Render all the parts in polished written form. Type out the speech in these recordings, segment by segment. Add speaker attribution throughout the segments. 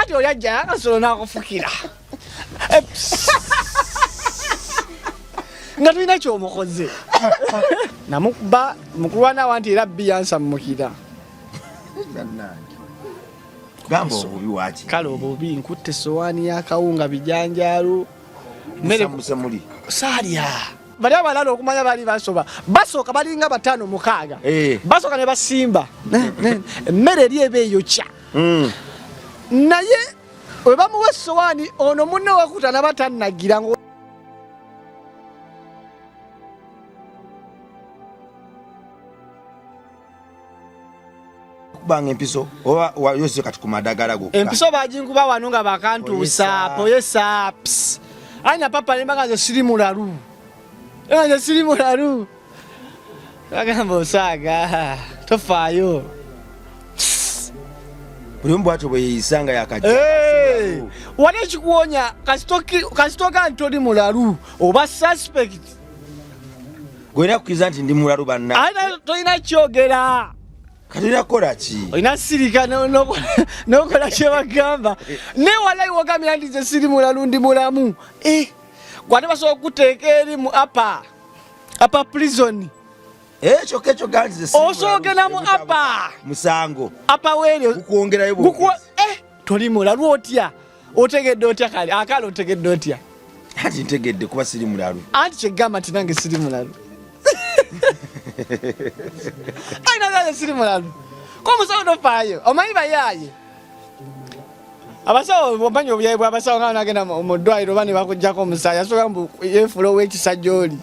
Speaker 1: Ati oli ajja akasolo n'akufukira. Nga tulina kyomukoze. Namukuba mukulwana wanti era biyansammukira.
Speaker 2: Gamba obubi waki?
Speaker 1: Kale obubi nkutte essowaani y'akawunga bijanjaalo.
Speaker 2: Mmere muli.
Speaker 1: Saalya. Bali abalala okumanya bali basoba basooka balinga bataano mukaaga
Speaker 2: eh.
Speaker 1: basooka ne basimba emmere eri eba eyokya
Speaker 2: hmm.
Speaker 1: Naye we bamuwa essowaani ono munne wakuta naba tannagira.
Speaker 2: Kubanga empiso oba wayose kati ku madagala gokka.
Speaker 1: Empiso baginkuba wano nga bakantuusa poyesa ps ayi na papa nembaga nze siri mulalu, nze siri mulalu, bagamba osaaga tofaayo.
Speaker 2: Buli omu bwatyo bwe yeeyisa nga yakajja.
Speaker 1: Wali ekikuwonya kasitoka nti toli mulalu oba suspect.
Speaker 2: Gwena kukkiriza nti ndi mulalu banna.
Speaker 1: Ate tolina kyogera.
Speaker 2: Kati olina kukola ki?
Speaker 1: Olina sirika n'okola kye bagamba. Naye walayi wogambira nti nze siri mulalu ndi mulamu. Eh, gwate basobola okukuteeka eri mu apa prison.
Speaker 2: Ekyo kekyo ganzi.
Speaker 1: Osoogera mu apa.
Speaker 2: Musango.
Speaker 1: Apa weeryo.
Speaker 2: Gukwongerayo bwongezi.
Speaker 1: Toli mulalu otya? Otegedde otya kale? Akale otegedde otya?
Speaker 2: Anti ntegedde kuba siri mulalu.
Speaker 1: Anti kyegamba nti nange siri mulalu. Ayi nange siri mulalu. Ko omusawo tofaayo, omanyi bayaaye. Abasawo omanyi obuyaye bw'abasawo nga nagenda mu ddwaliro oba ne bakuggyako omusaayi asooka mbu yeefuula ow'ekisa gy'oli.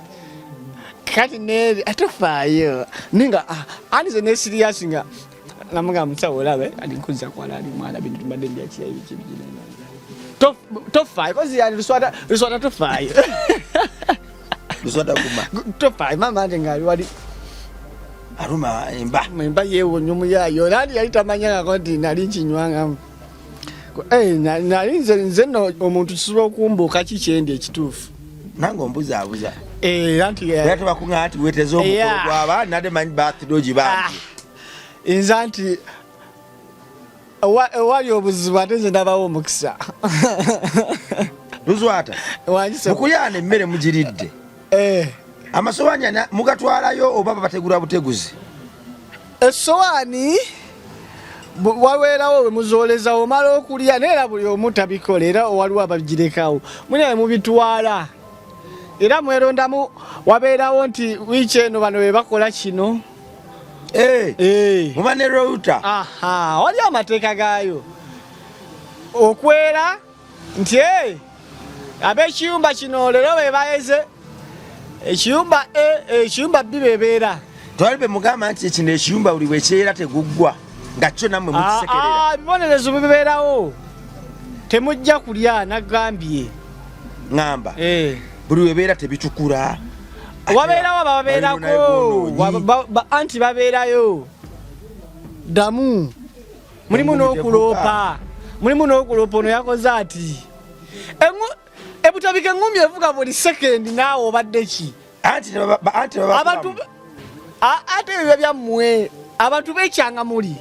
Speaker 1: Kati neeri atofaayo. Naye nga anti nze ne siriyasi nga namugamba musawo olabe ali nkuzza kwala ali mwana bintu tumbadde ndya kiyayi biki biki. Tofaayo kozi yani luswata luswata tofaayo.
Speaker 2: Luswata kuma.
Speaker 1: Tofaayo mama ate nga ali wali
Speaker 2: aluma emba.
Speaker 1: Emba yeewonya omuyaayo nali yali tamanyangako nti nali nkinywangamu. Nali nze nno omuntu kisobola okumbuuka ki kyendi ekituufu.
Speaker 2: Nange ombuzaabuza.
Speaker 1: Era nti
Speaker 2: era tebakuŋŋaa nti weeteze omukolo gw'abaana nade manyi birthday ogibambye.
Speaker 1: Nze nti ewali obuzibu ate nze ndabawo omukisa.
Speaker 2: Luzwata, mukulyaana emmere mugiridde. Amasowaani mugatwalayo oba babategula buteguzi?
Speaker 1: Essowaani wabeerawo we muzooleza omala okulya naye era buli omu tabikola era waliwo abagirekawo mulina ne mubitwala era mwerondamu wabeerawo nti wiiki eno bano be bakola kino.
Speaker 2: Muba ne router.
Speaker 1: Aha, waliwo amateeka gaayo okwera nti ab'ekiyumba kino leero be bayeze ekiyumba A, ekiyumba B bebeera.
Speaker 2: Twali be mugamba nti kino ekiyumba buli bwe kyera teguggwa nga kyo nammwe mukisekerera.
Speaker 1: Ebibonerezo bibeerawo temujja kulya nagambye.
Speaker 2: Ŋŋamba buli webeera tebitukula.
Speaker 1: Wabeerawo ababeerako anti babeerayo ddamu mulimu n'okuloopa mulimu n'okuloopa ono yakoze ati ebutabika eŋŋumi evuga buli sekendi naawe obadde ki?
Speaker 2: Anti
Speaker 1: ate ebyo byammwe abantu beekyanga muli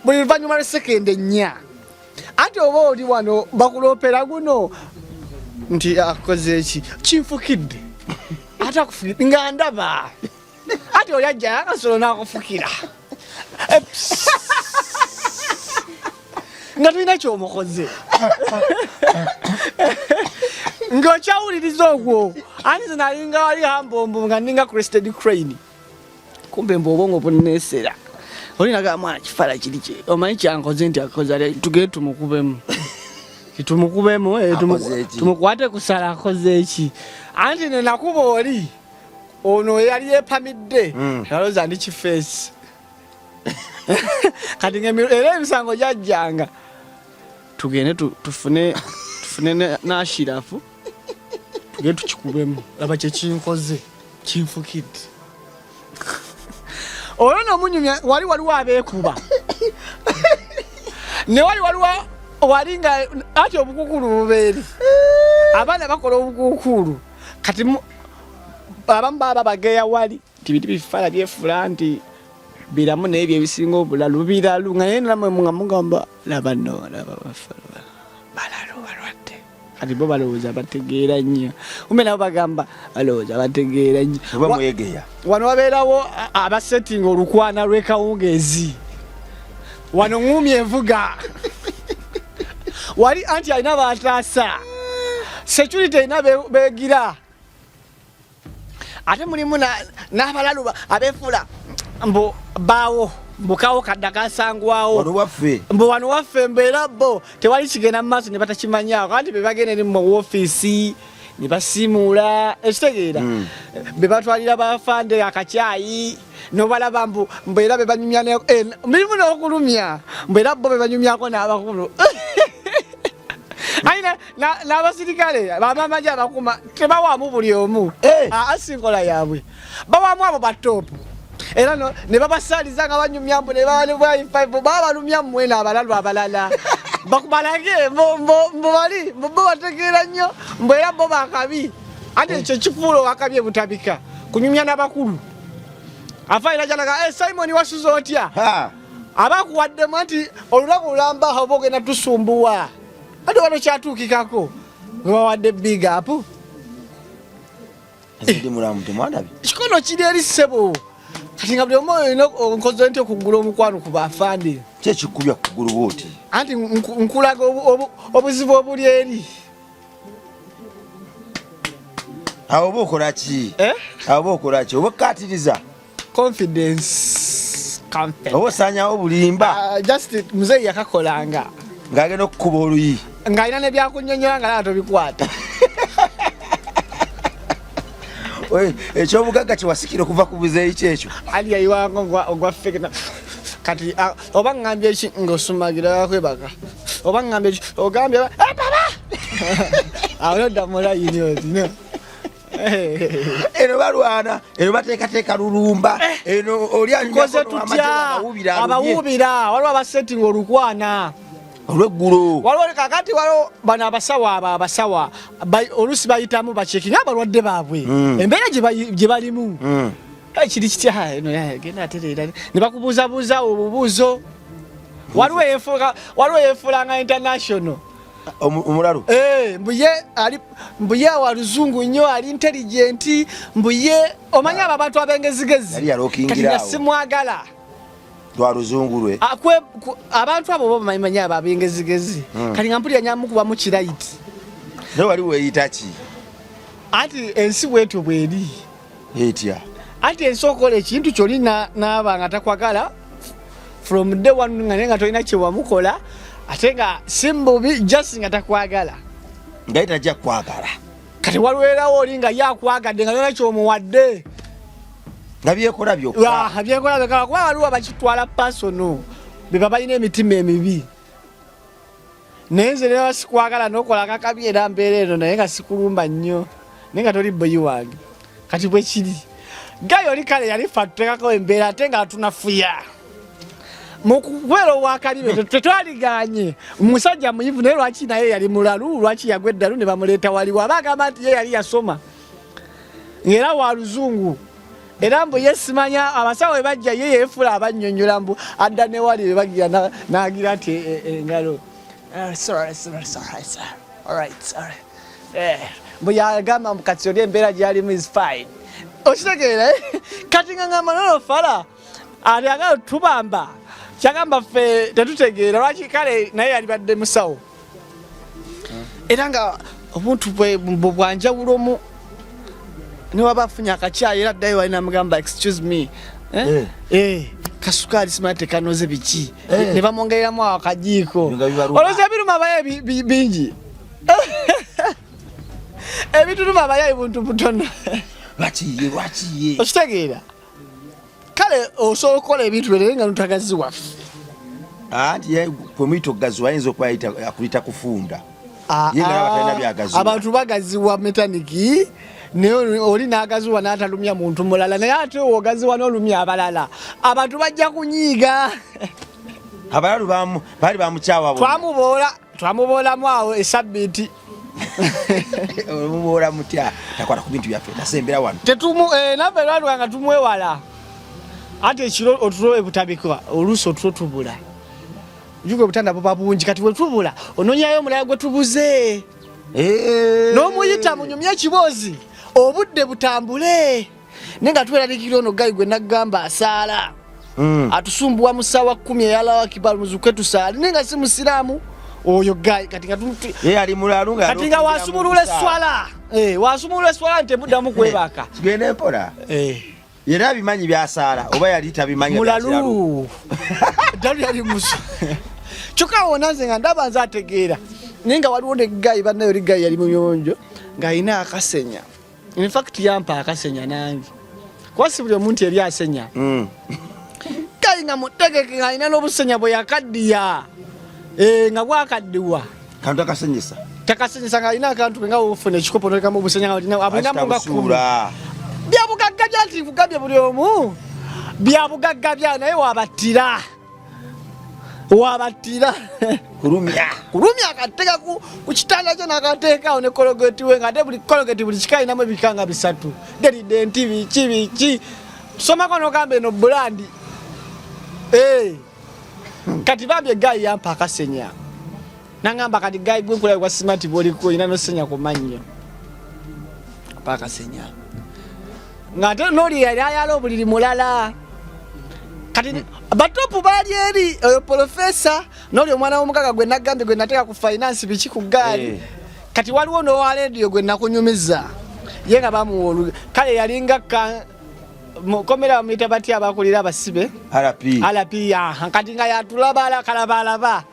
Speaker 1: buli luvannyuma lwa sekendi ennya anti oba oli wano bakuloopera guno nti akoze eki kinfukidde ate akufukidde nga ndaba ati oli ajja akasolo n'akufukira nga tulina kyomukoze ng'okyawuliriza ogwo anti nze nalinga wali hambombo nga ninga crested crane kumbe mbu obwongo bunneesera oli nagaa mwana kifala kiri kye omanyi kyankoze nti akoze tugende tumukubemu tumukubemu tumukwate kusala akoze eki anti nenakuba oli ono yali yepamidde alowooza ndi kifeesi kati era emisango gyajjanga tugende tufune n'ashirafu tugende tukikubemu laba kyekinkoze kinfukidde olwo nomunyumya wali waliwo abeekuba ne wali waliwo wali nga ati obukukulu bubeeri abaana bakola obukukulu kati abamu baba bageya wali nti bintu bifala byefula nti Biramu naye byebisinga obulalu biralu nga naye namwe nga mugamba laba nno laba bafa balalu balwadde. Kati bo balowooza bategeera nnyo, umbe nabo bagamba balowooza bategeera nnyo.
Speaker 2: Oba mwegeya.
Speaker 1: Wano wabeerawo abasettinga olukwana lw'ekawungeezi. Wano ŋŋumya envuga wali anti alina bataasa security erina begira ate mulimu n'abalalu abefuula mbu baawo mbukawo kadda kasangwawo mbu wano waffe mbeera bo tewali kigenda mu maaso ne batakimanyaako anti be bagenda eri mu woofiisi ne basiimuula ekitegeera be batwalira bafande akacyayi nobalaba mbu mbu era be banyumya mirimu n'okulumya mbu era bo be banyumyako n'abakulu. Ayi n'abasirikale bamamaje abakuma tebawaamu buli omu. Si nkola yaabwe, bawaamu abo batoopu era ne babasaliza nga banyumya mbu ne baba balumya mmwe n'abalalu abalala bakubalage mbu bali mbu bo bategeera nnyo mbu era bo bakabi. Ate ekyo kifuula owakabi ebutabika kunyumya n'abakulu. Afa era jalaga, Simon wasuze otya? Aba akuwaddemu nti olunaku lulamba oba ogenda tusumbuwa. Ate wano kyatuukikako nga bawadde big up.
Speaker 2: Ndi mulamu temwandabye.
Speaker 1: Kikono kiri eri ssebo. Kati nga buli omu olina nkoze nti okugula omukwano ku bafande.
Speaker 2: Ki ekikubya ku kugulu bw'oti?
Speaker 1: Anti nkulaga obuzibu obuli eri.
Speaker 2: Awo oba okola ki? Awo oba okola ki? Oba okkaatiriza?
Speaker 1: Confidence. Confidence.
Speaker 2: Oba osaanyawo bulimba?
Speaker 1: Just muzeeyi yakakolanga.
Speaker 2: Ng'agenda okukuba oluyi.
Speaker 1: Ng'alina n'ebyakunnyonnyola nga nawe tobikwata.
Speaker 2: Ekyobugagga kye wasikira okuva ku buzeeyi kyekyo.
Speaker 1: Ali yayiwanga ogwa fake kati oba ngambye ki ng'osumagira kwebaka. Oba ngambye ki ogambye baba. Awo nodda mu layini oti no.
Speaker 2: Eno balwana, eno bateekateeka lulumba, eno oli
Speaker 1: Nkoze tutya? Abawuubira, waliwo abasettinga olukwana.
Speaker 2: Olw'eggulo.
Speaker 1: Waliwo kakati waliwo bano abasawo abo abasawa oluusi bayitamu bacekinga abalwadde baabwe. Embeera gye balimu. Kiri kitya? Eno genda atereera. Ne bakubuuzabuuza obubuuzo. Waliwo eyefuulanga international.
Speaker 2: Omulalu?
Speaker 1: Mbu ye wa luzungu nnyo, ali intelligent, mbu ye omanyi abo abantu ab'engezigezi.
Speaker 2: Yali yalookingira
Speaker 1: Kati nga
Speaker 2: awo.
Speaker 1: simwagala.
Speaker 2: Lwa luzungu lwe.
Speaker 1: Abantu abo bo bamanyi abo ab'engezigezi. Kati nga mpulira nyamukubamu kirayiti.
Speaker 2: Naye wali weeyita ki?
Speaker 1: Anti ensi bwetyo bweri.
Speaker 2: Etya?
Speaker 1: Anti ensi okola ekintu kyoli n'aba nga takwagala from day one nga naye nga tolina kye wamukola ate nga si mubi just nga takwagala.
Speaker 2: Nga ye tajja kukwagala.
Speaker 1: Kati waliwo oli nga ye akwagadde nga tolina ky'omuwadde.
Speaker 2: Nga byekola byokka.
Speaker 1: Byekola byokka kuba waliwo abakitwala personal be baba balina emitima emibi. Naye nze ne sikwagala n'okola akakabi era mbeera eno naye nga sikulumba nnyo naye nga toli boyi wange. Kati bwe kiri. Gayo oli kale yali ffe atuteekako embeera ate nga atunafuya. Mu kubeera owakalibe tetwaliganye. Omusajja muyivu naye lwaki naye yali mulalu, lwaki yagwa eddalu ne bamuleeta waliwo. Aba agamba nti ye yali yasoma. Ng'era wa luzungu. Era mbu ye simanya abasawo bwe bajja ye yeefuula abannyonnyola mbu adda ne wali bwe bagira n'agira nti engalo. Sorry, sorry, sorry, sorry. All right, all right. Mbu yagamba mbu kati oli embeera gy'alimu is fine. Okitegeera, eh? Kati nga ngamba nono fala ati agala tubamba kyagamba ffe tetutegeera lwaki kale naye yalibadde musawo. Era nga obuntu bwe bwanjawulo mu ne waba afunye akacyayi era addayo wali namugamba excuse me. Kasukaali simanyi tekanoze biki. Ne bamwongereramu awo akajiiko.
Speaker 2: Nga bibaluma.
Speaker 1: Olowooza ebiruma abayayi bingi. Ebituluma abayayi buntu butono.
Speaker 2: Lwaki ye, lwaki ye?
Speaker 1: Okitegeera? Kale osobola okukola ebintu byo naye nga notagazi waffe.
Speaker 2: Anti ye kwe muyita okugaziwa ayinza okuba akuyita kufunda. Ye nga nabo talina byagaziwa.
Speaker 1: Abantu bagaziwa metaniki naye oli n'agaziwa n'atalumya muntu mulala naye ate ogaziwa n'olumya abalala abantu bajja kunyiiga.
Speaker 2: Abalalu baali bamukyawa bonna.
Speaker 1: Twamuboolamu awo esabbiiti.
Speaker 2: Muboola mutya? Takwata ku bintu byaffe, tasembera wano.
Speaker 1: Naffe lwatuka nga tumwewala. Ate ekiro otulo ebutabikwa oluusi otulo tubula. Jugo obutanda buba bungi kati bwe tubula ononyayo omulala gwe tubuze.
Speaker 2: Eh.
Speaker 1: N'omuyita munyumye ekiboozi obudde butambule. Naye nga tweraliikirira ono guy gwe naggamba asaala. Atusumbuwa mu ssaawa 10 eyalawa kibalu muzuke tusaale naye nga si musiraamu oyo guy kati nga
Speaker 2: Ye ali mulalu nga
Speaker 1: kati nga wasumulula esswala. Eh, wasumulula esswala nti temuddamu kwebaka.
Speaker 2: Tugende mpola.
Speaker 1: Eh.
Speaker 2: Yera abimanyi byasaala oba yali tabimanyi?
Speaker 1: Mulalu ddalu yali musu kyokka wona nze nga ndaba nze ategeera naye nga waliwo ne guy bannaye oli guy yali muyonjo ng'alina akasenya. In fact yampa akasenya nange kuba si buli omuntu eri asenya. Guy nga mutegeke ng'alina n'obusenya bwe yakaddiya. Eh, nga bwakaddiwa.
Speaker 2: Kantu akasenyesa.
Speaker 1: Takasenyesa ng'alina akantu ke nga wofuna ekikopo nolekamu obusenya nga abulinamu nga 10.
Speaker 2: Akitabusuula.
Speaker 1: Byabugagga bya nti nkugambye buli omu byabugagga bya naye wabattira wabattira.
Speaker 2: Kulumya.
Speaker 1: Kulumya akateeka ku kitanda kyo n'akateekaawo ne Colgate we nga ate buli Colgate buli kika alinamu ebika nga 3 Derident biki biki somako n'ogamba eno brand. Eh. Kati bambi guy yampa akasenya nangamba kati guy gwe nkulabye kwa smart bw'oliko olina n'osenya ku mannyo mpa akasenya ng'ate n'oli yali ayala obuliri mulala kati batopu baali eri oyo professor n'oli omwana w'omugaga gwe nagambye gwe nateeka ku finance biki ku ggaali. Kati waliwo n'owa rediyo gwe nakunyumiza ye nga bamuwa olu kale yalinga mukomera bamuyita batya abakulira abasibe?
Speaker 2: RP.
Speaker 1: RP, aha. Kati nga yatulaba ala kalabalaba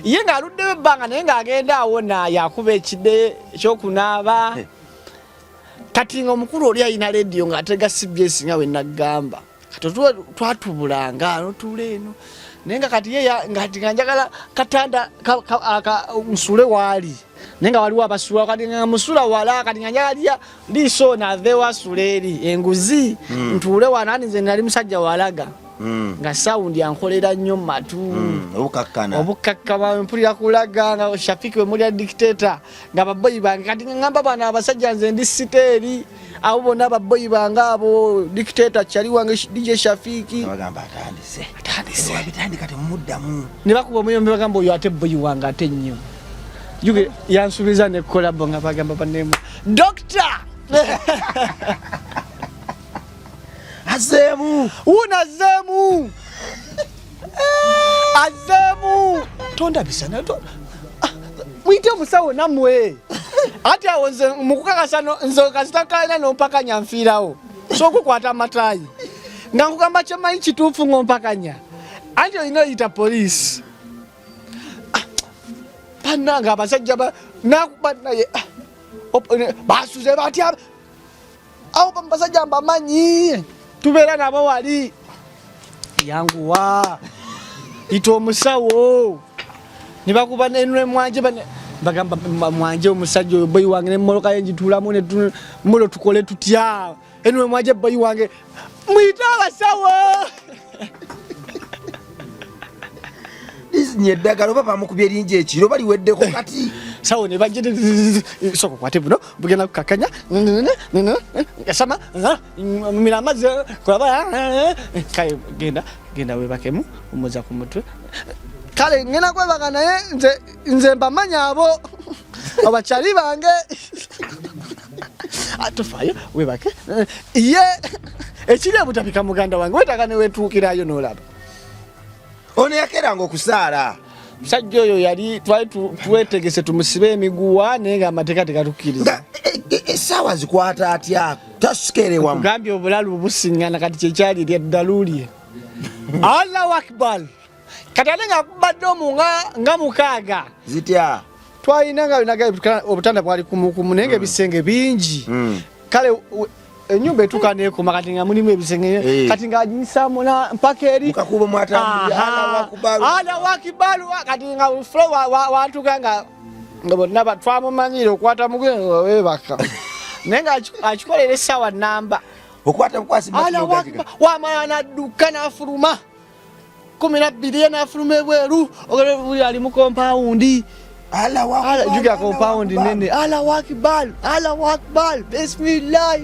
Speaker 1: ye ng'aluddewo ebbanga naye ng'agenda awona yakuba ekide ekyokunaaba. Kati nga omukulu oli alina rediyo ng'atega CBS nga we naggamba kati twatubulanga notuula eno naye nga kati ye ngati nga njagala katanda nsule waali naye nga waliwo abasula kati nga musula wala kati nga njagala lya liiso ono aveewo asula eri enguzi. Ntuule wano ani nze nali musajja walaga nga sawundi ankolera nnyo mu matu.
Speaker 2: Obukakkana.
Speaker 1: Obukakkana mpulira kulaga nga Shafiki we mulya dictator nga baboyi bange kati nga ngamba bano abasajja nze ndi siteeri abo bonna baboyi bange abo dictator kyali wange DJ Shafiki.
Speaker 2: Bagamba atandise.
Speaker 1: Atandise.
Speaker 2: Wabitandika temumuddamu.
Speaker 1: Ne bakuba omuyombe bagamba oyo ate boyi wange ate nnyo. Juge yansuubiza ne collabo nga bagamba banemu. Doctor!
Speaker 2: Azeemu.
Speaker 1: Wuno azzeemu. Azzeemu. Tondabisa na muyite omusawo nammwe. Ate awo nze mukukakasa nze kasita kalina n'ompakanya nfiirawo. So okukwata amataayi. Nga nkugamba kyemmanyi kituufu ng'ompakanya. Anti olina oyita poliisi. Bannange abasajja nakuba naye, basuze batya? Awo basajja mbamanyi tubeera nabo wali. Yanguwa yita omusawo. Ne bakuba nenwe mwanje bagamba mwanje omusajja oyo boyi wange n'emmoloka ye ngituulamu ne mulo tukole tutya? Enwe mwanje boyi wange muyite abasawo.
Speaker 2: Lizinye eddagala oba bamukubye eringi ekiro baliweddeko kati.
Speaker 1: Sawo ne bajja soko kwate buno bugenda kukakanya yasama mira amazzi kulaba kale genda genda webakemu omuza ku mutwe kale ngenda kwebaka naye nze mbamanya abo abakyali bange tofaayo webake ye ekiri ebutabika muganda wange wetaaga newetuukirayo n'olaba.
Speaker 2: Ono yakeranga okusaala.
Speaker 1: Musajja oyo yali twali twetegese tumusibe emiguwa naye nga amateeka tegatukkiriza.
Speaker 2: Nga essaawa zikwata atya? Tasikeerewamu.
Speaker 1: Kugambye obulalu busiŋŋana kati kyekyali erya ddaluulye. Allahu Akbar. Kati ate nga kubadde omu nga 6.
Speaker 2: Zitya?
Speaker 1: Twalina nga binaga obutanda bwali kumukumu naye nga ebisenge bingi. Kale ennyumba etuuka n'ekoma kati nga mulimu ebisenge. Kati ng'agiyisaamu mpaka eri.
Speaker 2: Mukakubo mwatambulira.
Speaker 1: Aha.
Speaker 2: Allahu Akbar.
Speaker 1: Allahu Akbar. Kati nga flow watuuka nga bonna twamumanyire okwata mugwe nga weebaka. Naye nga akikolera essaawa nnamba.
Speaker 2: Okwata bukwasi mu
Speaker 1: Allahu
Speaker 2: kibuga.
Speaker 1: Akbar. Wamala n'adduka n'afuluma. 12 ye n'afuluma ebweru. Ogwo ali mu compound.
Speaker 2: Allahu Akbar.
Speaker 1: Ala, jjukira
Speaker 2: Allahu
Speaker 1: compound
Speaker 2: Akbar.
Speaker 1: nene. Allahu Akbar. Allahu Akbar. Bismillah.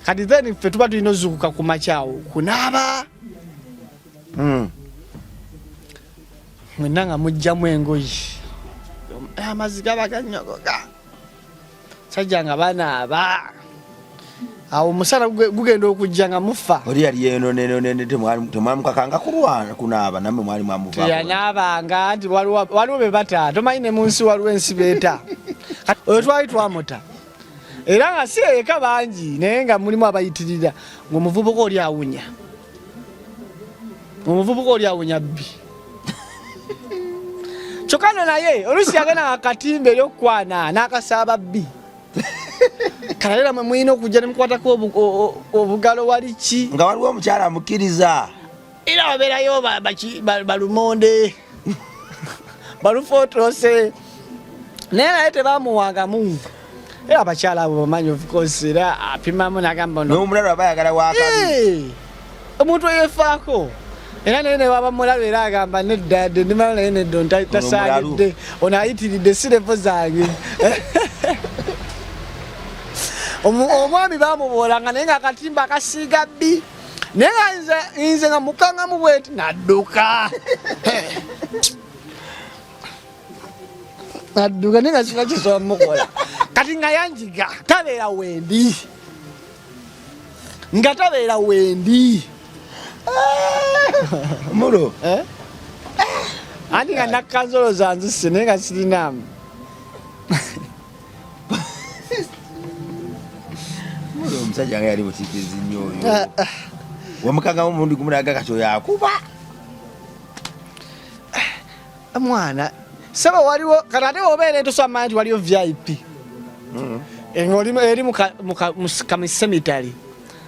Speaker 1: Kati then ffe tuba tulina ozukuka ku makyawo kunaaba. Mwenna nga mujjamu engoye, amazzi gaba ganyogoga, sajja nga banaaba awo omusana gugenda okujja nga mufa.
Speaker 2: Oli yali yenonenonene, temwamukakanga kulwana kunaaba, nammwe mwali mwamuvaako.
Speaker 1: Teyanaabanga nti waliwo be bata, tomanyi ne mu nsi waliwo ensi beeta. Oyo twali twamuta era nga si eyeka bangi, naye nga mulimu abayitirira ng'omuvubuka oli awunya, omuvubuka oli awunya bbi. Kyokka no naye oluusi yagenda nga katimba eryokukwana n'akasaaba bbi. Kale mwe mulina okujja ne mukwatako obugalo wali ki?
Speaker 2: Nga waliwo omukyala amukkiriza.
Speaker 1: Era wabeerayo balumonde balufootose, naye tebamuwangamu. Era abakyala abo bamanyi, of course, era apimamu n'agamba ono
Speaker 2: N'omulalu aba ayagala wakabi.
Speaker 1: Omuntu eyefaako era naye ne waba mulalu era agamba nedda, dde ndimala naye nedda ono tasaanidde, ono ayitiridde si level zange. Omwami bamuboolanga naye nga akatimba akasiiga bbi, naye nga nze nga mukangamu bweti nadduka nadduka, naye nga sina kisobola mukola. Kati nga yanjiga tabeera wendi, nga tabeera wendi.
Speaker 2: Mulo.
Speaker 1: Eh? Anti nga nakkanzolo zanzise naye nga sirinaamu.
Speaker 2: Mulo omusajja nga yali mutikizi nnyo oyo. Wamukangamu omulundi gumu naga kati oyo akuba.
Speaker 1: Mwana saba waliwo kati ate obeera etosobola manya nti waliyo VIP. Nga eri mu kamisemitali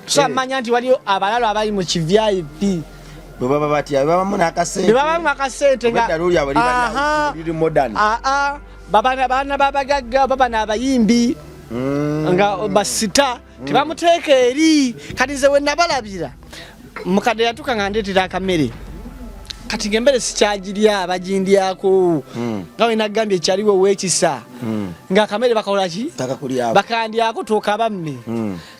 Speaker 1: tosobola manya nti waliyo abalalo abali mu ki VIP.
Speaker 2: Bwe baba batya babamu n'akasente.
Speaker 1: Bwe babamu akasente nga
Speaker 2: Obwedda luli abo liba liri modern.
Speaker 1: Aa, baba baana babagagga, baba n'abayimbi nga basita tebamuteeka eri. Kati nze we nabalabira mukadde yatuuka nga ndeetera akamere, kati ng'emmere sikyagirya, bagindyako nga we nagambye ekyaliwo ow'ekisa ng'akamere bakola ki?
Speaker 2: Takakulyako.
Speaker 1: Bakandyako tuuka bamme.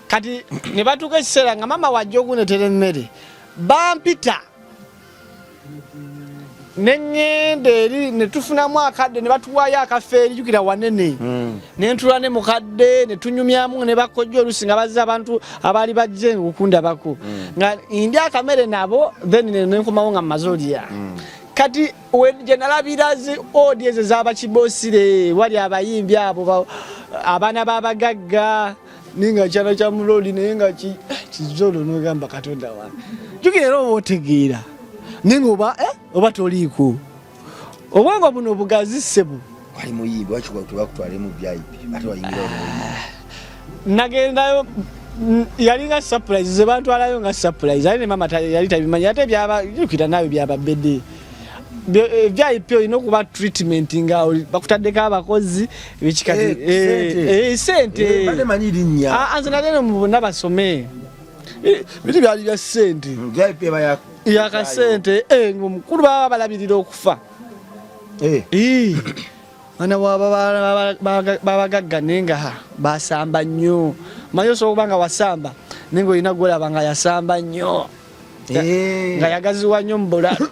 Speaker 1: Kati ne batuuka ekiseera nga maama wajja okundeetera emmere, bampita ne ŋŋenda eri ne tufunamu akadde ne batuwaayo akafo eri, jjukira wanene. Ne ntula ne mukadde ne tunyumyamu ne bakojja, oluusi nga bazze abantu abaali bajje okundabako nga ndi akamere nabo, then ne nkomawo nga mmaze olya. Kati gye nalabira zi odi ezo z'abakibosire wali abayimbi abo abaana b'abagagga, naye nga kyana kya muloli, naye nga kizolo nogamba Katonda wange. Jjukira era oba otegeera naye nga oba toliiko obwongo buno bugazi ssebo.
Speaker 2: Wali muyimbi, waki tebakutwale mu VIP ate wayingira omuyimbi?
Speaker 1: Nagendayo yalinga surprise, ze bantwalayo nga surprise, ate ne mama yali tabimanyi. Ate byaba jjukira naawe byaba bede VIP olina okuba treatment nga bakutaddeko abakozi biki kati.
Speaker 2: Sente.
Speaker 1: Sente.
Speaker 2: Bade manyi linnya.
Speaker 1: Ah, nze nagenda mu bonna basome. Biri byali bya sente.
Speaker 2: VIP eba ya
Speaker 1: yakasente, ng'omukulu baba balabirira okufa. Mwana babagagga naye nga basamba nnyo, manyi osobola okuba nga wasamba naye nga olina gwolaba nga yasamba nnyo nga yagaziwa nnyo mu bulalu.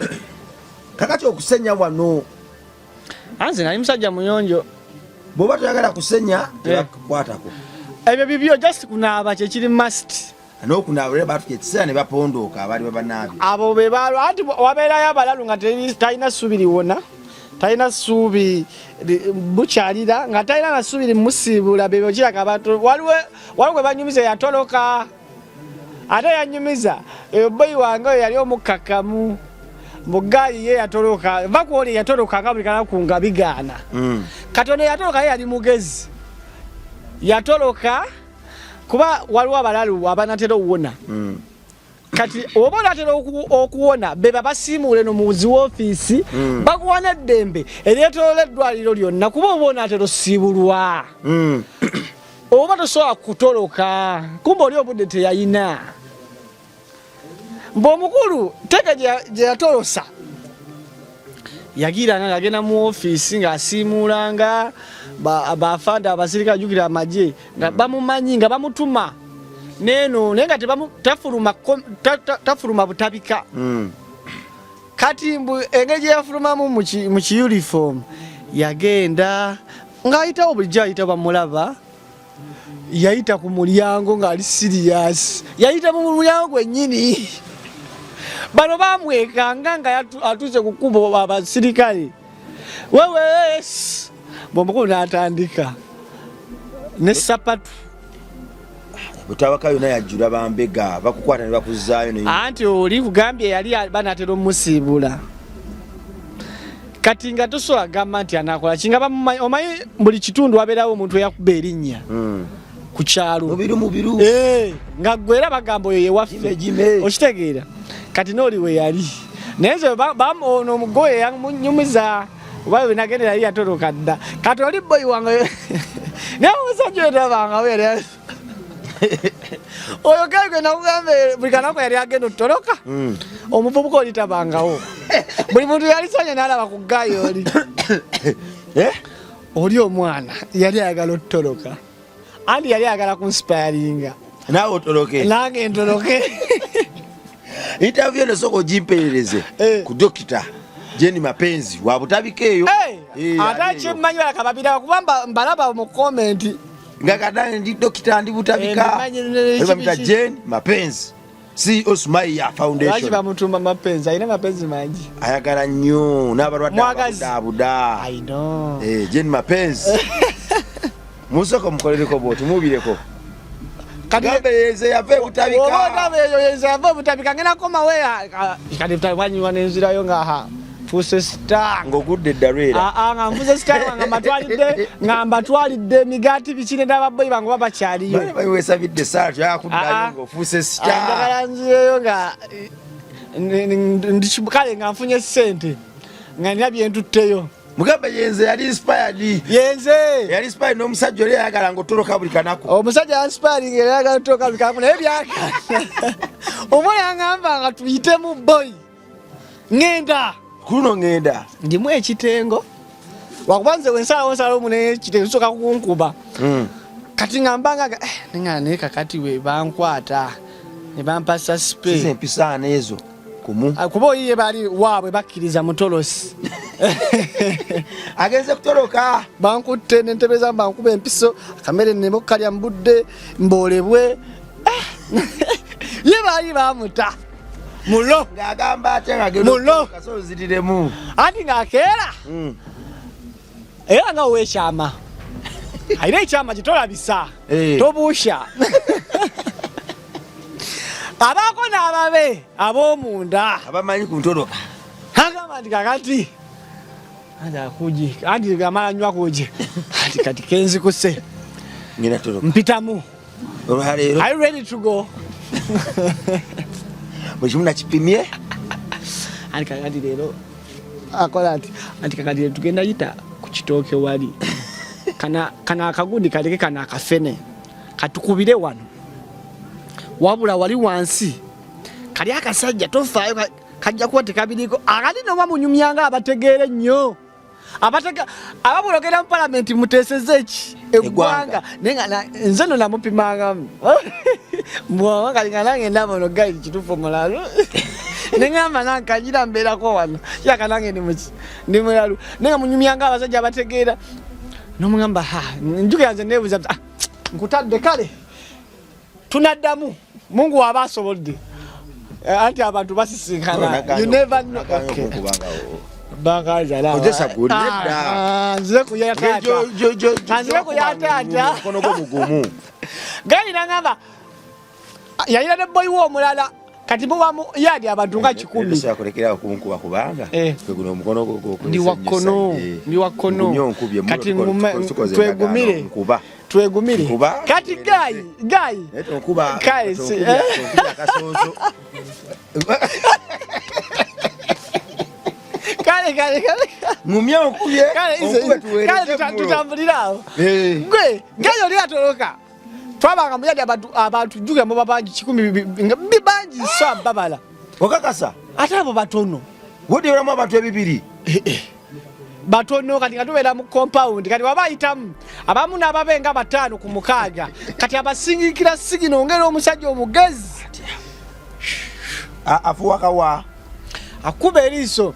Speaker 2: Kakati okusenya wano?
Speaker 1: Anze nali musajja muyonjo.
Speaker 2: Bw'oba toyagala kusenya tebakukwatako.
Speaker 1: Ebyo bibyo, just kunaaba kyekiri must.
Speaker 2: N'okunaaba era batuka ekiseera ne bapondooka abaali babanaabye.
Speaker 1: Abo be balwa anti wabeerayo abalalu nga talina ssuubi liwona, talina ssuubi bukyalira, nga talina na ssuubi limusiibula. Bebyo kiraka abantu waliwo gwe banyumiza yatoloka, ate yanyumiza eyo boyi wange oyo yali omukkakkamu mugayi ye yatoloka vakwoli yatoloka nga buli kanaku nga bigaana. Kati ono yatoloka ye yali mugezi, yatoloka kuba waliwo abalalu abanatera owona. Kati oba onatera okuwona beba basiimuule no mu zi woofiisi bakuwa n'eddembe eryetoloola eddwaliro lyonna, kuba oba onatera osiibulwa oba tosobola kutoloka, kumba oli obudde teyayina. Mbu omukulu teeka gye yatolosa yagiranga ng'agenda mu ofiisi ng'asiimuulanga bafanda abasirikale, jjukira amagye nga bamumanyi nga bamutuma. Neno naye nga tafuluma tafuluma butabika. Kati mbu engeri gye yafulumamu mu kiyuniform, yagenda ng'ayitawo, bulijjo ayita bamulaba, yayita ku mulyango ng'ali serious, yayita mu mulyango gwennyini. Bano bamwekanga nga atuuse ku kkubo, abasirikale wewe bwomukulu n'atandika ne sapatu.
Speaker 2: Butabaka yonna yajjula bambega, bakukwata ne bakuzaayo ne
Speaker 1: Anti oli kugambye yali banatera omusiibula, kati nga tosobola gamba nti anakola kinga bamumanyi. Omanyi buli kitundu wabeerawo omuntu eyakuba erinnya ku kyalo.
Speaker 2: Mubiru, mubiru.
Speaker 1: Eh, nga gwe era bagamba oyo yewaffe.
Speaker 2: Jime, jime.
Speaker 1: Okitegeera? Kati nooli we yali, naye nze ono omugoye yamunyumiza oba we nagendera yali yatoloka dda. Kati oli boyi wange, naye omusajja oyo tabangawo, yali oyo gali gwe nakugamba buli kanaku yali agenda otutoloka. Omuvubuka oli tabangawo, buli muntu yali sanya n'alaba ku gayi oli.
Speaker 2: Eh?
Speaker 1: Oli omwana yali ayagala otutoloka, anti yali ayagala kunsipayalinga.
Speaker 2: Naawe otoloke.
Speaker 1: Nange ntoloke.
Speaker 2: Interview eno sooka ogimpeerereze ku Dokita Jeni Mapenzi wa Butabika eyo.
Speaker 1: Eh, ate
Speaker 2: ali eyo.
Speaker 1: Kyemmanyi balaka babiraba kuba mbalaba mu comment.
Speaker 2: Nga kadani ndi dokita, ndi Butabika.
Speaker 1: Mbimanyi
Speaker 2: Bamita Jane Mapenzi, CEO Sumaiya
Speaker 1: Lwaki
Speaker 2: Foundation.
Speaker 1: Bamutumba Mapenzi? Alina mapenzi mangi.
Speaker 2: Ayagala nnyo n'abalwadde
Speaker 1: Mwagazi.
Speaker 2: ababudaabuda.
Speaker 1: I know.
Speaker 2: Eh, Jane Mapenzi, musooka mukolereko bwoti, mubireko.
Speaker 1: Kati
Speaker 2: gambe yenze yava ebutabika.
Speaker 1: Oba otaba eyo yenze ava obutabika, ngenda komawo kati wanywa nenzirayo nga ha nfuuse star.
Speaker 2: Ng'ogudde eddalu era.
Speaker 1: Ah, ah, nga nfuuse star, nga mbatwalidde emigaati biki, ne n'ababoyi bange oba bakyaliyo.
Speaker 2: Bale babiwesabidde saala tuyakuddayo.
Speaker 1: Ah, ah.
Speaker 2: Ng'ofuuse star.
Speaker 1: Njagala nzireyo nga kale nga nfunye ssente, nga nina byentutteyo.
Speaker 2: Mugambe yenze yali inspired.
Speaker 1: Yenze.
Speaker 2: Yali inspired n'omusajja oli ayagala ng'otoloka buli kanaku.
Speaker 1: Omusajja yansiparinga era ayagala tutoloka buli kanaku, naye byaka omwana yaŋŋamba nga tuyitemu boy, ŋŋenda.
Speaker 2: Ku luno ŋŋenda.
Speaker 1: Ndimu ekitengo, wakuba nze wensalawo nsalawo munaye ekitengo kisooka kunkuba. Kati nga mbanga ninga naye kakati we bankwata ne bampasa
Speaker 2: Size
Speaker 1: spe
Speaker 2: empisaano ezo kumu.
Speaker 1: Ah, kuba oyiye bali waabwe bakkiriza mutolosi.
Speaker 2: Agenze kutoloka.
Speaker 1: Bankutte nentebeza, bankuba empiso, akamere nneme okukalya mu budde, mboolebwe. Ah, ye baali bamuta mulo.
Speaker 2: Ng'agamba atya ng'agenda?
Speaker 1: Mulo.
Speaker 2: Okutoloka, so nziriremu.
Speaker 1: Anti ng'akeera era nga wekyama alina ekyama kitolabisa. Tobuusha abaako n'ababe ab'omunda.
Speaker 2: Abamanyi ku ntoloka.
Speaker 1: Agamba nti kakati anti akugi anti amala nywa kugi anti kati kenzikuse.
Speaker 2: Ngenda toloka.
Speaker 1: Mpitamu.
Speaker 2: Olwaleero.
Speaker 1: Are you ready to go?
Speaker 2: Buli kimu nakipimye.
Speaker 1: Anti kakati leero akola ati, anti kakati leero tugenda yita ku kitooke wali kana kana akagundi kaleke kana akafene katukubire wano, wabula wali wansi kali akasajja tofaayo, kajja kuba tekabiriko akati noba munyumyanga abategeera ennyo ababula ogenda mu palamenti muteeseze eki eggwanga, naye nga nze no namupimangamu bwoba kali nga nange ndaba ono gayi kituufu mulalu, neŋamba nankanjira mbeerako wano kyaka nange ndi muki ndi mulalu, naye nga munyumyanga abasajja abategeera nomugamba ha njukira nze neebuuza ah, nkutadde kale tunaddamu mungu waba asobodde. Anti abantu basisinkana, you never know. Okay.
Speaker 2: Kozesa guli, nedda.
Speaker 1: Nzire ku ya taata. Nzire ku ya taata.
Speaker 2: Omukono gwo mugumu.
Speaker 1: Gali nangamba yalina ne boyi we omulala, kati mubamu yadi abantu nga 100.
Speaker 2: Sobola kulekerawo kunkuba kubanga gwe guno omukono gwo gwokozesa
Speaker 1: Ndi wa
Speaker 2: nnyo
Speaker 1: kkono,
Speaker 2: side.
Speaker 1: ndi wa kkono.
Speaker 2: Ngumye onkubye, muno
Speaker 1: Kati
Speaker 2: tukoze
Speaker 1: twegumire.
Speaker 2: endagaano, nkuba.
Speaker 1: Twegumire.
Speaker 2: Nkuba.
Speaker 1: Kati gayi gayi
Speaker 2: Naye tonkuba,
Speaker 1: Kale,
Speaker 2: tonkubya akasonso.
Speaker 1: Kale kale kale.
Speaker 2: Ngumye onkubye,
Speaker 1: Kale
Speaker 2: onkube tuweereze
Speaker 1: kale
Speaker 2: mulo.
Speaker 1: tutambulire awo. Gwe gayi oli atoloka, twabanga muyadi abantu jjuga muba bangi 100 nga bangi so ababala.
Speaker 2: Okakasa?
Speaker 1: Ate abo batono.
Speaker 2: Wodeweramu abantu 200.
Speaker 1: Eh, eh. Batono kati nga tubeera mu compound, kati waba ayitamu abamu n'ababe nga 5 ku 6, kati abasingikira sigino ngeri omusajja omugezi.
Speaker 2: Afuwa kawa.
Speaker 1: Akuba eriiso.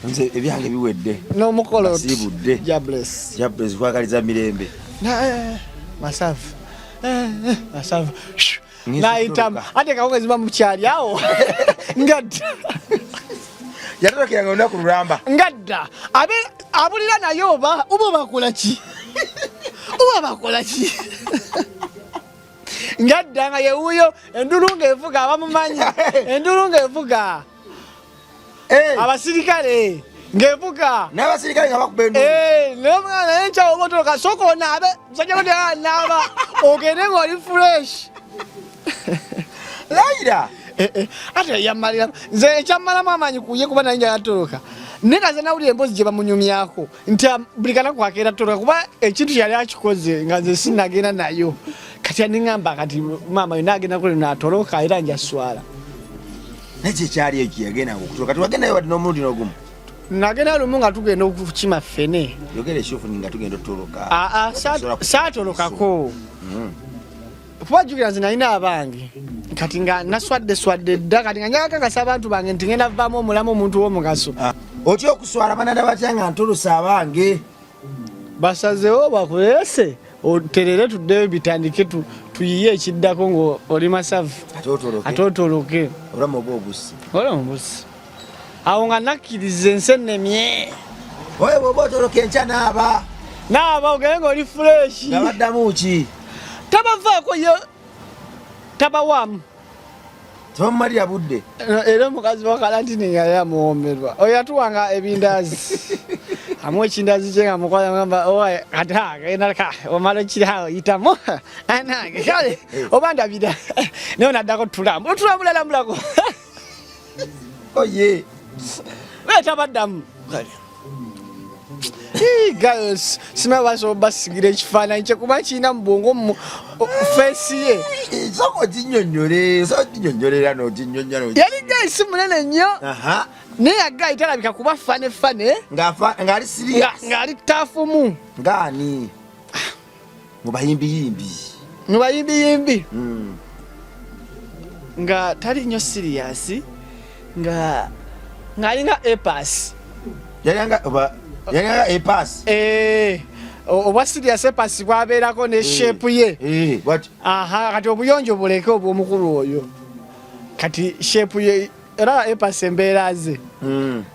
Speaker 2: Nze ebyange biwedde.
Speaker 1: N'omukolo.
Speaker 2: Nasiibudde.
Speaker 1: Jabless.
Speaker 2: Jabless, kwagaliza mirembe.
Speaker 1: Na masavu. Masavu.
Speaker 2: Ngizo
Speaker 1: Nayitamu.
Speaker 2: kutoloka.
Speaker 1: Ate kawunga ziba mu kyali awo. Ngadda.
Speaker 2: Yatolokera olunaku lulamba.
Speaker 1: Ngadda. Abe abulira naye oba oba bakola ki? Oba bakola ki? Ngadda nga yewuyo endulu ng'evuga abamumanyi. Endulu ng'evuga. Abasirikale ng'evuga.
Speaker 2: N'abasirikale nga bakuba endulu.
Speaker 1: Naye omwana naye nkyawo oba otoloka, sooka onaabe. Musajja gwe anaaba. Ogende ng'oli fresh.
Speaker 2: Layira.
Speaker 1: Ate yammalira. Nze ekyammalamu amaanyi ku ye kuba naye njagala toloka. Naye nga nze nawulira emboozi gye bamunyumyako nti buli kanaku akeera toloka kuba ekintu kyali akikoze nga nze sinnagenda nayo. Kati aniŋŋamba kati maama yonna agenda kule n'atoloka era nja swala.
Speaker 2: Naye kyekyali ekyo yagendanga okutoloka. Kati wagendayo wadde n'omulundi n'ogumu?
Speaker 1: Nagenda lumu nga tugenda okukima ffene.
Speaker 2: Yogera ekituufu nga tugenda otoloka.
Speaker 1: Aa, saatolokako. Kuba jjukira nze nalina abange. Kati nga naswadde swadde dda, kati nga njagala kakasa abantu bange nti ngenda vaamu omulamu omuntu w'omugaso.
Speaker 2: Otya okuswala bananda batya nga ntolose abange?
Speaker 1: Basazeewo bakuleese oterere tuddeyo bitandike tuyiye ekiddako ng'oli masavu.
Speaker 2: Ate otoloke.
Speaker 1: Ate otoloke.
Speaker 2: Obulamu oba obusi.
Speaker 1: Obulamu obusi. Awo nga nakkiriza ensi ennemye.
Speaker 2: Oyo bw'oba otoloka enkya naaba.
Speaker 1: Naaba ogende ng'oli fresh.
Speaker 2: Nga baddamu ki?
Speaker 1: Tabavaako ye tabawaamu.
Speaker 2: Tebamumalira budde.
Speaker 1: Era omukazi wa kalantini nga yamuwoomerwa. Oyo yatuwanga ebindaazi. Amuwa ekindaazi kye nga mukwala ngamba, owa, kati, ha, genda ka, omala okiri awo, yitamu. Anange, kale, oba ndabira. Naye onaddako tulambula, otulambula lambulako.
Speaker 2: Oye.
Speaker 1: Naye tabaddamu. Kale. Hii, guys, simanyi basobola basigira ekifaananyi kye kuba kirina mu bwongo mu feesi ye.
Speaker 2: Sooka oginnyonnyole, sooka oginnyonnyolera n'oginnyonnyola n'ogi-
Speaker 1: Yali guy si munene nnyo. Naye nga guy talabika kuba fane fane.
Speaker 2: Ng'ali serious.
Speaker 1: Ng'ali taafumu.
Speaker 2: Ng'ani? Mu bayimbiyimbi.
Speaker 1: Mu bayimbiyimbi. Nga tali nnyo serious, ng'alinga A pass.
Speaker 2: Yalinga oba yalinga A pass.
Speaker 1: Obwa serious A pass bwabeerako ne shape ye.
Speaker 2: What?
Speaker 1: Aha, kati obuyonjo buleke obw'omukulu oyo. Kati shape ye era A pass embeera ze.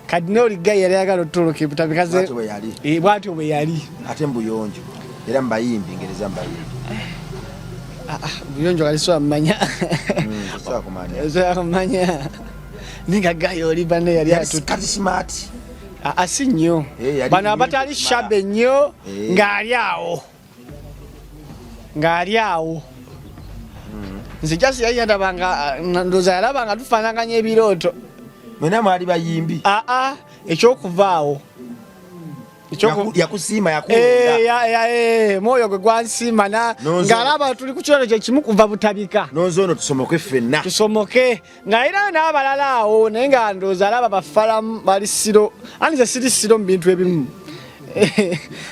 Speaker 1: Kati n'oli guy yali ayagala otoloka ebutabika ze.
Speaker 2: Bw'atyo bwe yali.
Speaker 1: Bw'atyo bwe yali.
Speaker 2: Ate mu buyonjo. Era mu bayimbi, ngereza mu bayimbi.
Speaker 1: Buyonjo kali sobola mmanya.
Speaker 2: Sobola kumanya.
Speaker 1: Sobola kumanya. Naye nga guy oli banne yali
Speaker 2: Yali
Speaker 1: atutte.
Speaker 2: kati smart.
Speaker 1: Si nnyo.
Speaker 2: Yali
Speaker 1: Bano
Speaker 2: nnyo
Speaker 1: abatali
Speaker 2: smart.
Speaker 1: shabe nnyo, ng'ali awo. Ng'ali awo. Nze just yali yandabanga, ndowooza yalabanga tufaanaganya ebirooto.
Speaker 2: Mwenna mwali bayimbi.
Speaker 1: Ekyokuvaawo.
Speaker 2: Yakusiima, yakulonda.
Speaker 1: Mwoyo gwe gwansiima
Speaker 2: Nonzo-
Speaker 1: ng'alaba tuli ku kirooto kye kimu kuva Butabika.
Speaker 2: Nonzo ono tusomoke ffenna.
Speaker 1: Tusomoke. Ng'alinayo n'abalala awo, naye nga ndowooza alaba bafalamu bali siro. Anti nze siri siro mu bintu ebimu.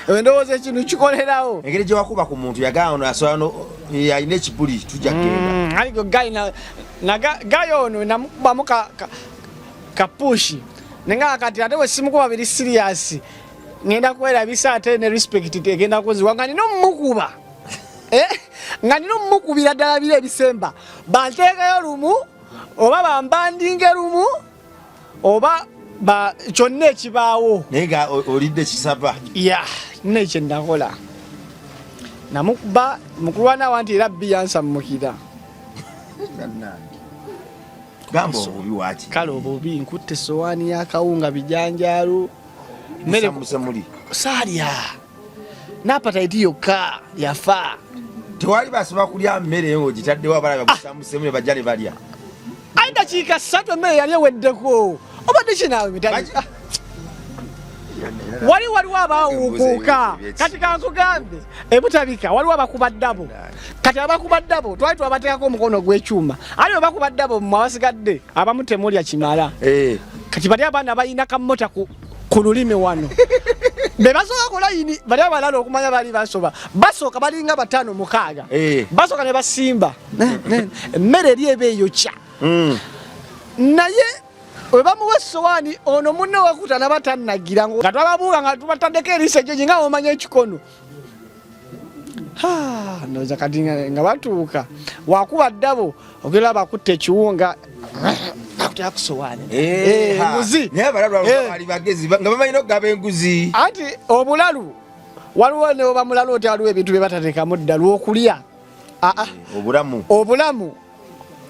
Speaker 1: Endowooza ekintu kikolerawo.
Speaker 2: Engeri gye wakuba ku muntu yagamba ono asobola no, alina ekibuli tujja kugenda.
Speaker 1: Ali gwe guy na guy ono namukubamu ka push. Naye nga kati ate bwe simukuba biri serious. Ngenda kwerabisa ate ne respect egenda kunziwa nga nina omumukuba. Nga nina omumukubira ddala biri ebisemba. Banteekayo lumu oba bambandinge lumu oba ba kyonna ekibaawo.
Speaker 2: Naye nga olidde kisava.
Speaker 1: Ya, nina ekyo nakola. Namukuba mukulwana wanti era bbi yansammukira.
Speaker 2: Gamba obubi waaki?
Speaker 1: Kale obubi nkutte essowaani y'akawunga bijanjaalo. Mmere
Speaker 2: Musa muli.
Speaker 1: Saalya. N'apatayiti yokka yafa.
Speaker 2: Tewali basobola kulya mmere ng'ogitaddewo abalala bagusamusemu ne bajja ne balya.
Speaker 1: Ayi dakiika 3 emmere yali eweddeko. Obadde ki naawe mitali? Wali waliwo abaawuukuuka. Kati kankugambe, ebutabika waliwo abakuba ddabo. Kati abakuba ddabo twali twabateekako omukono gw'ekyuma. Ali abakuba ddabo mmwe abasigadde abamu temulya kimala. Kati bali abaana balina kamota ku lulimi wano be basooka ku layini, bali abalala okumanya bali basoba, basooka balinga 5 6, basooka ne basimba emmere eri eba eyokya. Naye we bamuwa essowaani ono munne wakuta naba tannagira, nga twababuuka nga tubataddeko eriiso ejjogi nga omanya ekikono. Ndowooza kati nga batuuka wakuba ddabo ogera bakutta ekiwunga akutera ku sowaani. Enguzi.
Speaker 2: Naye abalalu bali bagezi nga bamanyi n'okugaba enguzi.
Speaker 1: Anti obulalu waliwo ne oba mulalu oti waliwo ebintu bye batateekamu ddalu okulya.
Speaker 2: Obulamu.
Speaker 1: Obulamu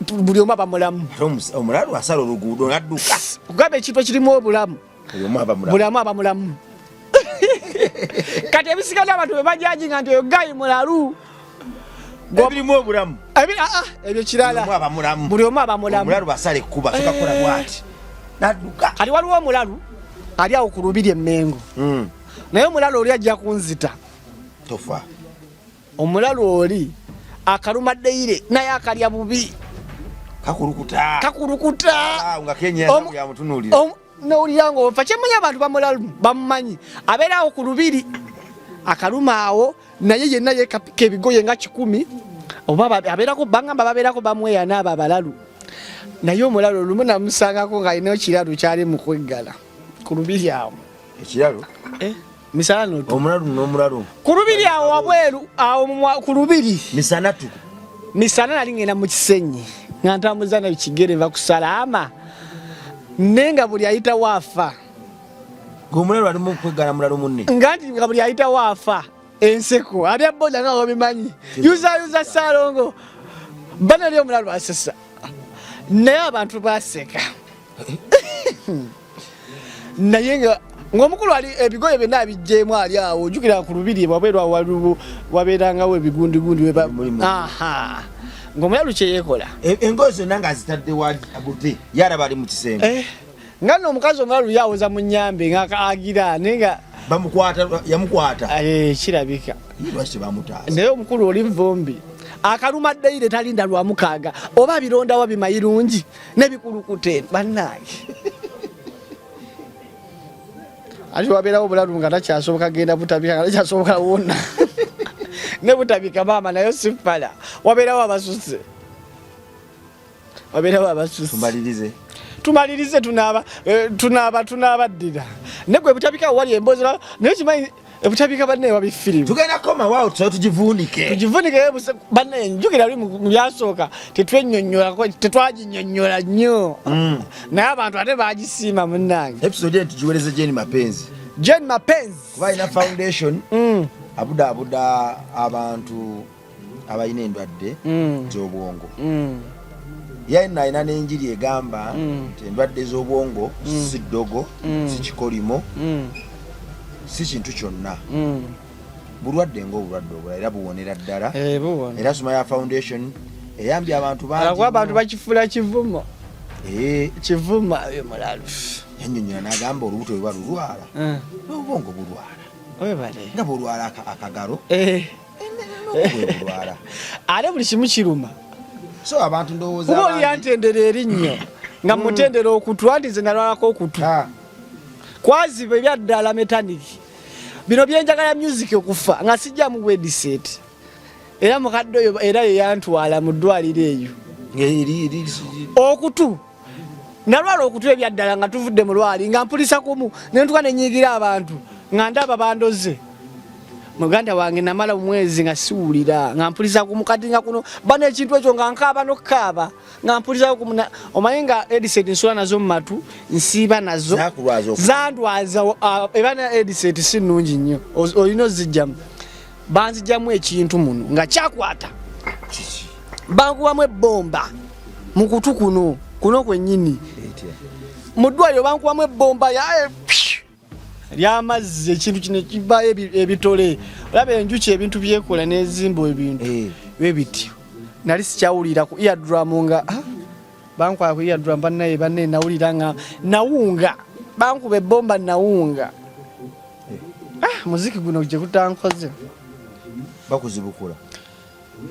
Speaker 1: buli omu aba mulamu.
Speaker 2: Omulalu asala oluguudo n'adduka.
Speaker 1: Kugamba ekintu ekirimu obulamu.
Speaker 2: Buli
Speaker 1: omu aba mulamu. Kati ebisigadde abantu be bajajinga nti oyo gayi mulalu.
Speaker 2: Ebirimu obulamu.
Speaker 1: Ebyo kirala. Buli omu aba mulamu.
Speaker 2: Omulalu basala ekkuba, soka kukola bw'ati. N'adduka.
Speaker 1: Kati waliwo omulalu ali awo ku lubiri e Mmengo. Naye omulalu oli ajja kunzita.
Speaker 2: Tofa.
Speaker 1: Omulalu oli akaluma ddeire naye akalya bubi.
Speaker 2: Kakulukuta.
Speaker 1: Kakulukuta.
Speaker 2: Nga Kenya yamutunuulira.
Speaker 1: Nowulira ng'ofa. Kyemmanyi abantu bamulalu bamumanyi. Abeera awo ku lubiri akaluma awo naye yenna yeekapika ebigoye nga 100 oba abeerako bangamba babeerako bamweyana abo abalalu. Naye omulalu olumu namusangako ng'alina ekiralu kyali mu kweggala ku lubiri awo.
Speaker 2: Ekiralu?
Speaker 1: Misana notu.
Speaker 2: Omulalu n'omulalu.
Speaker 1: Ku lubiri awo wabweru awo ku lubiri.
Speaker 2: Misana tuku.
Speaker 1: Misana nali ngenda mu Kisenyi nga ntambuza na kigere va ku Salaama. Naye nga buli ayitawo afa.
Speaker 2: Ng'omulalu ali mu kweggala mulalu munne.
Speaker 1: Nga nti nga buli ayitawo afa. Enseko ali aboda nga obimanyi. Yuza yuza Ssalongo. Bana eri omulalu asesa. Naye abantu baseka. Naye nga ng'omukulu ali ebigoye byonna abiggyemu ali awo, ojjukira ku lubiri wabweru awo waliwo wabeerangawo ebigundigundi we ba-
Speaker 2: Mulimu.
Speaker 1: Aha. Ng'omulalu kye yeekola.
Speaker 2: Engoye zonna ng'azitadde wa bute, ye alaba ali mu kisenge.
Speaker 1: Nga nno omukazi omulalu yawoza mu nnyambe nga agira, naye nga
Speaker 2: Bamukwata, yamukwata.
Speaker 1: Kirabika.
Speaker 2: Ye lwaki tebamutaasa?
Speaker 1: Naye omukulu oli nvumbi. Akaluma ddeire talinda lwa mukaaga, oba abirondawo bimayirungi n'ebikulukuta bannange. Ate wabeerawo obulalu nga takyasoboka genda butabika, nga takyasoboka wonna. Ne butabika maama nayo si ffala. Wabeerawo abasuse. Wabeerawo abasuse.
Speaker 2: Tumalirize.
Speaker 1: Tumalirize, tunaaba ddira. Ne gwe butabika wali emboozi, naye kimanyi ebutabika banne wabifirimu.
Speaker 2: Tugenda kukoma waawo tusabe tugivunike.
Speaker 1: Tugivunike banne, njukira luli mu byasooka tetwennyonnyolako, tetwaginnyonnyola nnyo. Naye abantu ate baagisiima munnange.
Speaker 2: Episode eno tugiweereze Jane Mapenzi.
Speaker 1: Jane Mapenzi.
Speaker 2: Kuba alina foundation, abudaabuda abantu abalina endwadde z'obwongo. Ye nno alina n'enjiri egamba nti endwadde z'obwongo si ddogo, si kikolimo, si kintu kyonna. Bulwadde ng'obulwadde obulala era buwonera ddala.
Speaker 1: Buwona.
Speaker 2: Era Sumaya Foundation eyambye abantu bangi
Speaker 1: Akuba abantu
Speaker 2: nnyo.
Speaker 1: bakifuula kivumo. Kivuma oyo mulalu.
Speaker 2: Yannyonnyola n'agamba olubuto bwe luba lulwala, n'obwongo bulwala.
Speaker 1: Webale.
Speaker 2: Nga bw'olwala akagalo. N'obwo bulwala.
Speaker 1: Ate buli kimu kiruma.
Speaker 2: So abantu ndowooza
Speaker 1: Kuba oli
Speaker 2: abangi
Speaker 1: yantendera erinnyo nga mutendera okutu, anti nze nalwalako okutu. Kwaziba ebya ddala metaniki. Bino bye njagala music okufa nga sijjamu headset. Era mukadde oyo era ye yantwala mu ddwaliro eyo. Okutu. Nalwala okutu ebya ddala nga tuvudde mu lwali nga mpulisa kumu ne ntuka ne nyiigira abantu nga ndaba bandoze. Muganda wange namala omwezi nga siwulira nga mpulisa kumu, kati nga kuno bano ekintu ekyo nga nkaaba n'okukaaba nga mpulisa kumu omanyi nga headset nsula nazo mu matu nsiiba nazo.
Speaker 2: Zakulwaza okutu.
Speaker 1: Zandwaza, era ne headset si nnungi nnyo. Olina ozijjamu. Banzijjamu ekintu muno nga kyakwata.
Speaker 2: Kiki?
Speaker 1: Bankubamu ebbomba mu kutu kuno, kuno kwennyini.
Speaker 2: Etya?
Speaker 1: Mu ddwaliro bankubamu ebbomba ya psh, ly'amazzi, ekintu kino kivaayo ebitole. Olaba enjuki ebintu byekola n'ezimba ebintu. Bwe bityo. Nali sikyawulira ku eardrum nga, bankwala ku eardrum bannaye, bannaye nawulira nga nawunga. Bankuba ebbomba nawunga. Muziki guno gye gutankoze.
Speaker 2: Bakuzibukula.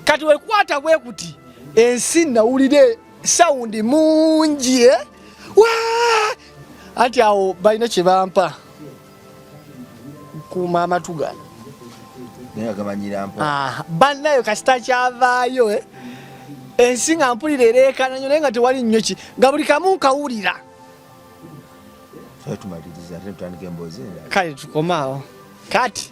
Speaker 1: Kati wekwata bwe kuti ensi nawulire sound mungi, Waa! Anti awo balina kye bampa kuuma amatu gano.
Speaker 2: Naye agamanyira mpo.
Speaker 1: Ah, bannayo kasita kyavaayo eh? Ensi nga mpulira ereekana nnyo, naye nga tewali nnyo ki, nga buli kamu nkawulira.
Speaker 2: Tumaliriza ate tutandika emboozi endala.
Speaker 1: Kale tukomaawo kati.